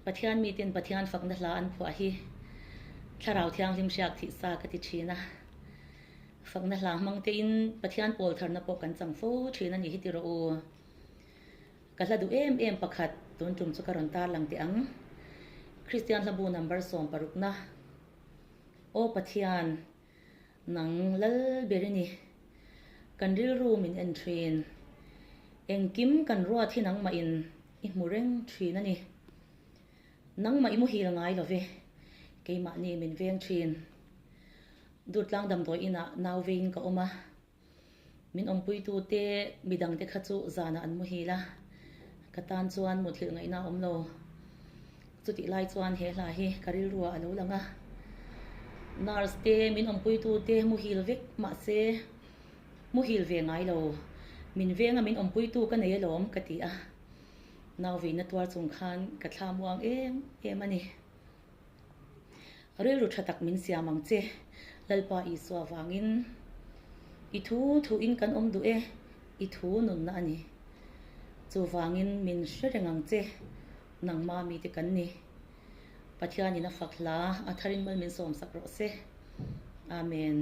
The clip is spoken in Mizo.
Pathian miten Pathian fakna hla an phuah hi Thlarau Thianghlim hriak thih sa ka ti thin a. Fakna hla hmang tein Pathian pawl tharna pawh kan chang fo thin a ni hi ti rawh u. Ka hla duh em em pakhat tun tum chu ka rawn tarlang teh ang. Kristian hlabu number 60 na. Aw Pathian, nang lal ber i ni. Kan rilru min en thin. Engkim kan ruat hi nangmah in i hmu reng thin a ni. Nangmah i muhil ngai lo ve, keimahni min veng thin. Durtlang damdawi inah nau veiin ka awm a. Min awmpuitute midangte kha chu zanah an muhil a, ka tan chuan muthilh ngaihna a awm lo. Chutih lai chuan he hla hi ka rilruah a lo lang a. Nurse te, min awmpuitute muhil vek mahse muhil ve ngai lo. Min venga min awmpuitu ka nei alawm ka ti a. Nauveina tuar chung khan ka thla muang em em a ni. Rilru tha tak min siam ang che, Lalpa Isua vangin. I thu thuin kan awm duh e, i thu nunna a ni. Chuvangin min hre reng ang che, nangma mite kan ni. Pathianin a fak hla, a tharin mal min sawmsak rawh se. Amen.